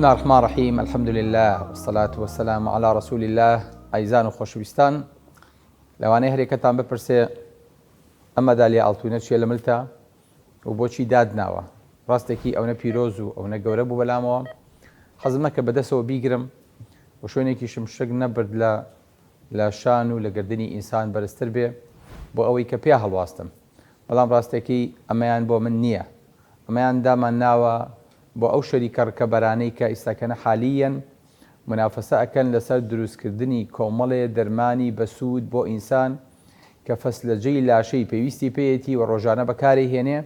بسم اللە الرحمن الرحیم الحمد للە والصلاة والسلام علی رسول اللە ئایزان و خۆشەویستان لەوانەیە هەرێکەتان بپرسێ ئەم مەدالیا ئاڵتونە چیە لە ملتا و بۆچی دادناوە ڕاستێکی ئەونە پیرۆز و ئەونە گەورە بوو بەلامەوە حەزم نەکە بەدەسەوە بیگرم و شوێنێکیشم شک نەبرد لە لە شان و لە گردنی ئینسان بەرزتر بێ بۆ ئەوەی کە پیا هەڵواستم بەڵام ڕاستێکی ئەمەیان بۆ من نییە ئەمەیان دامان ناوە بۆ ئەو شەریکە ڕکەبەرانەی کە ئیستاکەنە حالییەن مونافەسە ئەکەن لەسەر دروستکردنی کۆمەڵێ دەرمانی بەسوود بۆ ئینسان کە فەسلەجەی لاشەی پێویستی پێیەتی و ڕۆژانە بەکارێ هێنێ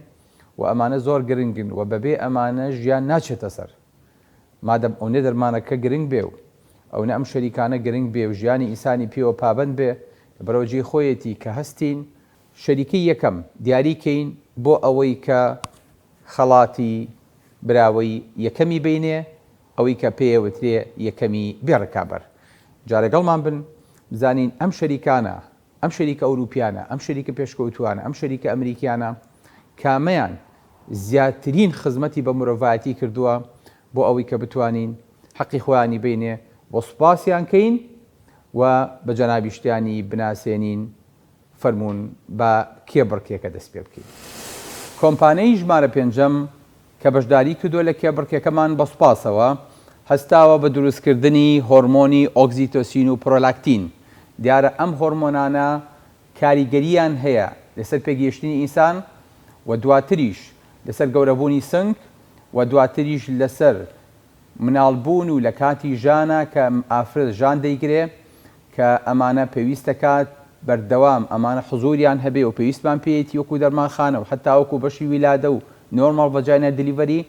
و ئەمانە زۆر گرنگن و بەبێ ئەمانە ژیان ناچێتە سەر مادەم ئەونە دەرمانەکە گرنگ بێ و ئەونە ئەم شەریکانە گرنگ بێ و ژیانی ئینسانی پێوە پابەند بێ لەبەرئەوە جێی خۆیەتی کە هەستین شەریکەی یەکەم دیاری کەین بۆ ئەوەی کە خەڵاتی براوەی یەکەمی بینێ، ئەوەی کە پێیەوترێ یەکەمی بێ ڕکابەر. جا لەگەڵمان بن بزانین ئەم شەریکانە، ئەم شەریکە ئەوروپیانە، ئەم شەریکە پێشکەوتووانە، ئەم شەریکە ئەمریکیانە کامەیان زیاترین خزمەتی بە مرۆڤایەتی کردووە بۆ ئەوەی کە بتوانین حەقی خۆیانی بینێ و سوپاسیان کەین و بە جەنابیشتیانی بناسێنین. فەرموون با کێبڕکێکە دەست پێ بکەین. کۆمپانیی ژمارە پێنجەم کە بەشداری کردووە لە کێبڕکێکەمان بە سوپاسەوە هەستاوە بە دروستکردنی هۆرمۆنی ئۆکزیتۆسین و پرۆلاکتین. دیارە ئەم هۆرمۆنانە کاریگەرییان هەیە لەسەر پێگەیشتنی ئینسان و دواتریش لەسەر گەورەبوونی سنگ و دواتریش لەسەر مناڵبوون و لە کاتی ژانا کە ئافرەت ژان دەیگرێ کە ئەمانە پێویستەکات بەردەوام ئەمانە حزوریان هەبێ و پێویستمان پێیەتی وەکو دەرمانخانە و حەتا وەکو بەشی ویلادە و normal vaginal delivery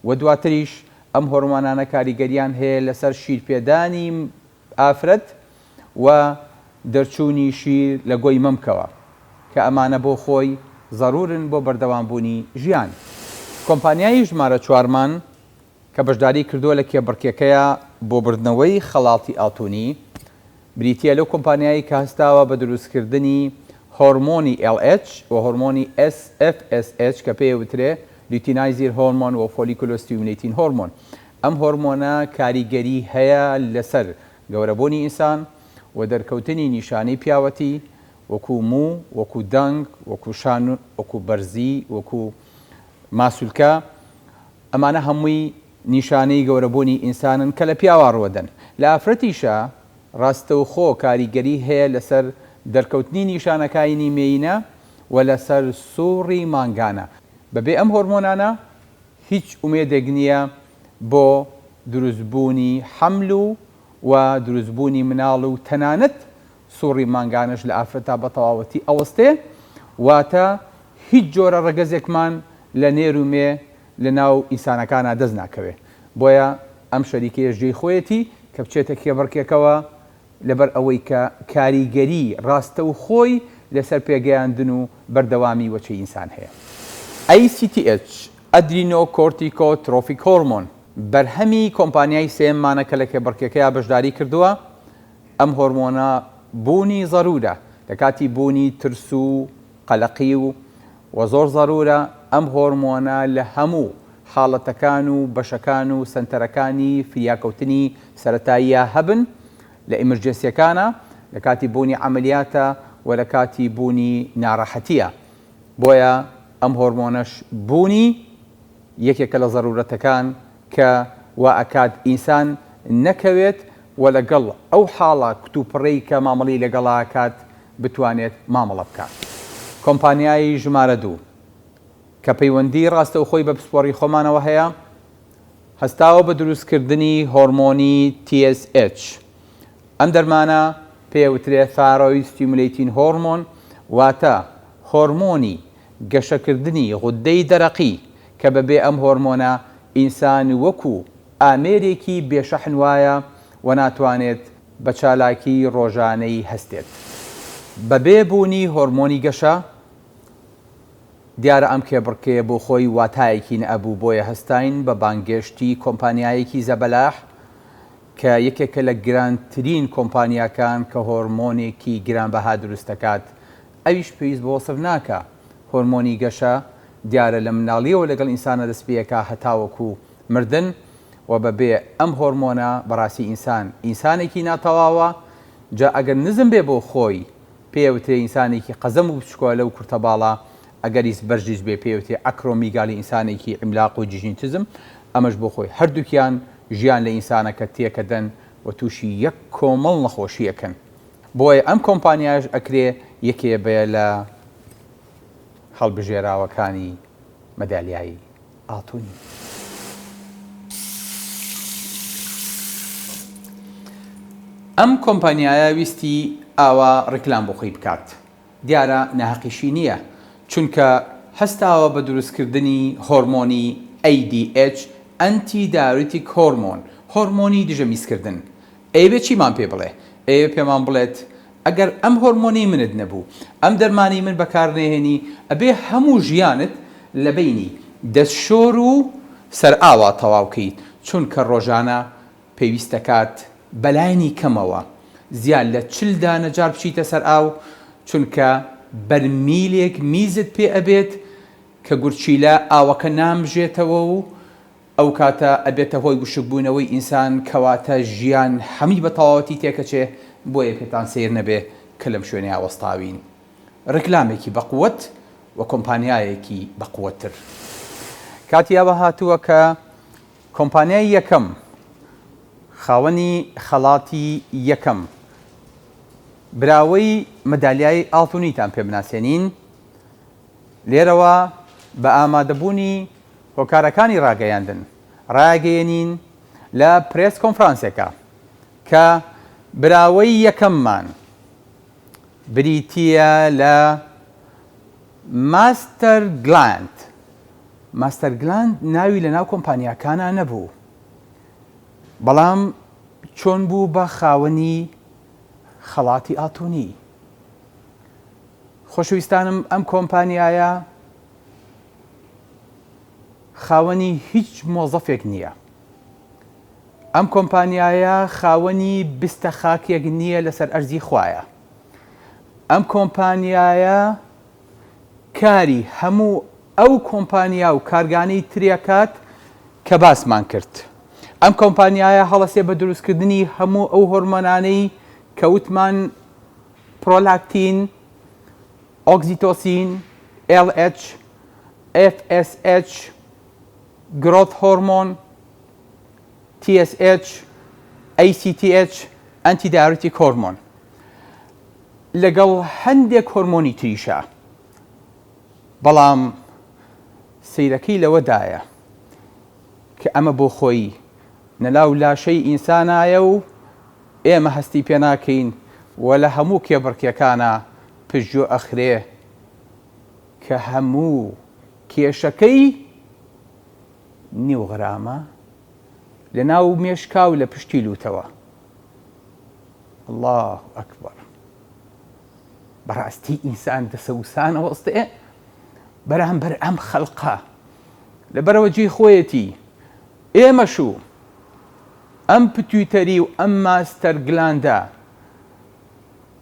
و دواتریش ئەم هۆرمۆنانە کاریگەریان هەیە لەسەر شیرپێدانی ئافرەت و دەرچوونی شیر لە گۆی مەمکەوە کە ئەمانە بۆ خۆی زەرورن بۆ بەردەوامبوونی ژیان. کۆمپانیای ژمارە چوارمان کە بەشداری کردووە لە کێبڕکێکەیا بۆ بردنەوەی خەڵاتی ئاڵتونی، بریتییە لەو کۆمپانیایەی کە هەستاوە بە دروستکردنی هۆرمۆنی LH و هۆرمۆنی FSH کە پێی ئەوترێ luteinizing hormone و follicle stimulating hormone. ئەم هۆرمۆنە کاریگەری هەیە لەسەر گەورەبوونی ئینسان و دەرکەوتنی نیشانەی پیاوەتی وەکو موو، وەکو دەنگ، وەکو شان، وەکو بەرزی، وەکو ماسولکە. ئەمانە هەمووی نیشانەی گەورەبوونی ئینسانن کە لە پیاوا ڕوەدەن. لە ئافرەتیشا ڕاستەوخۆ کاریگەری هەیە لەسەر دەرکەوتنی نیشانەکاینی مێینە و لەسەر سوڕی مانگانە. بەبێ ئەم هۆرمۆنانە هیچ ئومێدێک نییە بۆ دروستبوونی حەمل و و دروستبوونی مناڵ و تەنانەت سوڕی مانگانەش لە ئافرەتا بە تەواوەتی ئەوەستێ، واتە هیچ جۆرە ڕەگەزێکمان لە نێر و مێ لە ناو ئینسانەکانا دەست ناکەوێ، بۆیە ئەم شەریکەیەش جێی خۆیەتی کە بچێتە کێبڕکێکەوە لەبەر ئەوەی کە کاریگەری ڕاستەوخۆی لەسەر پێگەیاندن و بەردەوامی وەچەی ئینسان هەیە. ACTH، Adrenocorticotropic Hormone، بەرهەمی کۆمپانیای سێیەممانە کە لە کێبڕکێکەیا بەشداری کردووە، ئەم هۆرمۆنە بوونی زەرورە لە کاتی بوونی ترس و قەلەقی و وە زۆر زەرورە ئەم هۆرمۆنە لە هەموو حاڵەتەکان و بەشەکان و سەنتەرەکانی فریاکەوتنی سەرەتاییا هەبن لە emergency یەکانا لە کاتی بوونی عەمەلیاتە و لە کاتی بوونی ناڕەحەتیە بۆیە ئەم هۆرمۆنەش بوونی یەکێکە لە زەرورەتەکان کە وا ئەکات ئینسان نەکەوێت و لەگەڵ ئەو حاڵە کتوپڕەی کە مامەڵەی لەگەڵا ئەکات بتوانێت مامەڵە بکات. کۆمپانیای ژمارە دوو کە پەیوەندی ڕاستەوخۆی بە پسپۆڕی خۆمانەوە هەیە، هەستاوە بە دروستکردنی هۆرمۆنی TSH. ئەم دەرمانە پێی ئەوترێ Thyroid Stimulating Hormone واتە هۆرمۆنی گەشەکردنی غوددەی دەرەقی کە بەبێ ئەم هۆرمۆنە ئینسان وەکو ئامێرێکی بێ شەحن وایە و ناتوانێت بە چالاکی ڕۆژانەی هەستێت. بەبێ بوونی هۆرمۆنی گەشە، دیارە ئەم کێبڕکێیە بۆ خۆی واتایەکی نەئەبوو بۆیە هەستاین بە بانگێشتی کۆمپانیایەکی زەبەلاح کە یەکێکە لە گرانترین کۆمپانیاکان کە هۆرمۆنێکی گرانبەها دروست دەکات ئەویش پێویست بە وەسف ناکا هۆرمۆنی گەشە دیارە لە مناڵیەوە لەگەڵ ئینسانا دەست پێ ئەکا هەتاوەکو مردن. و بە بێ ئەم هۆرمۆنە بەڕاستی ئینسان ئینسانێکی ناتەواوە جا ئەگەر نزم بێ بۆ خۆی پێی ئەوترێ ئینسانێکی قەزەم و بچکۆلە و کورتەباڵا ئەگەریس بەرزیش بێ پێی ئەوترێ ئەکرۆمیگالی ئینسانێکی عیملاق و جیژینتزم ئەمەش بۆ خۆی هەردووکیان ژیان لە ئینسانەکە تێکەدەن و تووشی یەک کۆمەڵ نەخۆشی ئەکەن بۆیە ئەم کۆمپانیایەش ئەکرێ یەکێ بێ لە هەڵبژێراوەکانی مەدالیای ئاڵتونی. ئەم کۆمپانیایە ویستی ئاوا ڕیکلام بۆ خۆی بکات، دیارە ناهەقیشی نییە، چونکە هەستاوە بە دروستکردنی هۆرمۆنی ADH Anti-Diuretic Hormone، هۆرمۆنی دژە میزکردن. ئەیەوێت چیمان پێ بڵێ؟ ئەیەوێت پێمان بڵێت ئەگەر ئەم هۆرمۆنەی منت نەبوو، ئەم دەرمانەی من بەکار نەهێنی، ئەبێ هەموو ژیانت لە بەینی دەستشۆر و سەرئاوا تەواو کەیت، چونکە ڕۆژانە پێویست دەکات بەلایەنی کەمەوە زیاد لە 40 دانە جار بچیتە سەر ئاو، چونکە بەرمیلێک میزت پێ ئەبێت کە گورچیلە ئاوەکە نامژێتەوە و ئەوکاتە ئەبێتە هۆی وشکبوونەوەی ئینسان کەواتە ژیان هەمووی بەتەواوەتی تێکەچێ بۆیە پێتان سەیر نەبێ کە لەم شوێنەیا وەستاوین ڕیکلامێکی بەقوەت و کۆمپانیایەکی بەقوەتتر. کاتی ئەوە هاتووە کە کۆمپانیای یەکەم خاوەنی خەڵاتی یەکەم براوەی مەدالیای ئاڵتونیتان پێ بناسێنین لێرەوە بە ئامادەبوونی هۆکارەکانی ڕاگەیاندن ڕایەگەیەنین لە پرێس کۆنفرانسێکا کە براوەی یەکەممان بریتییە لە ماستەر گلاند. ماستەر گلاند ناوی لەناو کۆمپانیاکانا نەبوو، بەڵام چۆن بوو بە خاوەنی خەڵاتی ئاڵتونی؟ خۆشەویستانم ئەم کۆمپانیایە خاوەنی هیچ مۆزەفێک نییە. ئەم کۆمپانیایە خاوەنی بستە خاکێک نییە لەسەر ئەرزی خوایە. ئەم کۆمپانیایە کاری هەموو ئەو کۆمپانیا و کارگانەی ترەکات کە باسمان کرد. ئەم کۆمپانیایە هەڵەسێ بە دروستکردنی هەموو ئەو هۆرمۆنانەی کە وتمان پرۆلاکتین، ئۆکسیتۆسین، LH، FSH، گرۆث هۆرمۆن، TSH، ACTH، ئەنتی دایورتیک هۆرمۆن، لەگەڵ هەندێک هۆرمۆنی تریشا. بەڵام سەیرەکەی لەوەدایە کە ئەمە بۆ خۆی نەلاو لاشەی ئینسانایە و ئێمە هەستی پێ ناکەین و لە هەموو کێبڕکێکانا پشتگوێ ئەخرێ کە هەموو کێشەکەی نیو غرامە لە ناو مێشکا و لە پشتی لوتەوە. اللە اکبر بەڕاستی ئینسان دەسەوسانە وەستێ بەرامبەر ئەم خەلقە لەبەرەوە جێی خۆیەتی ئێمەش و ئەم پتویتەری و ئەم ماستەر گلاندە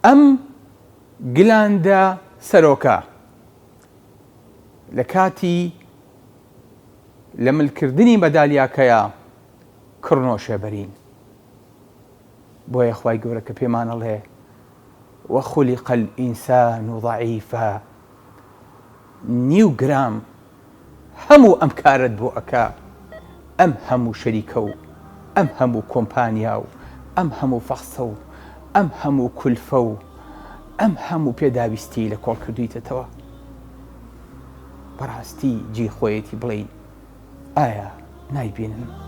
ئەم گلاندە سەرۆکە لە کاتی لە ملکردنی مەدالیاکەیا کڕنۆشێ بەرین. بۆیە خوای گەورە کە پێمان ئەڵێ وخلق الانسان ضعیفا نیو گرام هەموو ئەم کارەت بۆ ئەکا ئەم هەموو شەریکە و ئەم هەموو کۆمپانیا و ئەم هەموو فەحسە و ئەم هەموو کولفە و ئەم هەموو پێداویستی لە کۆڵ کردویتەتەوە بەڕاستی جێی خۆیەتی بڵێین ئایا نایبینن؟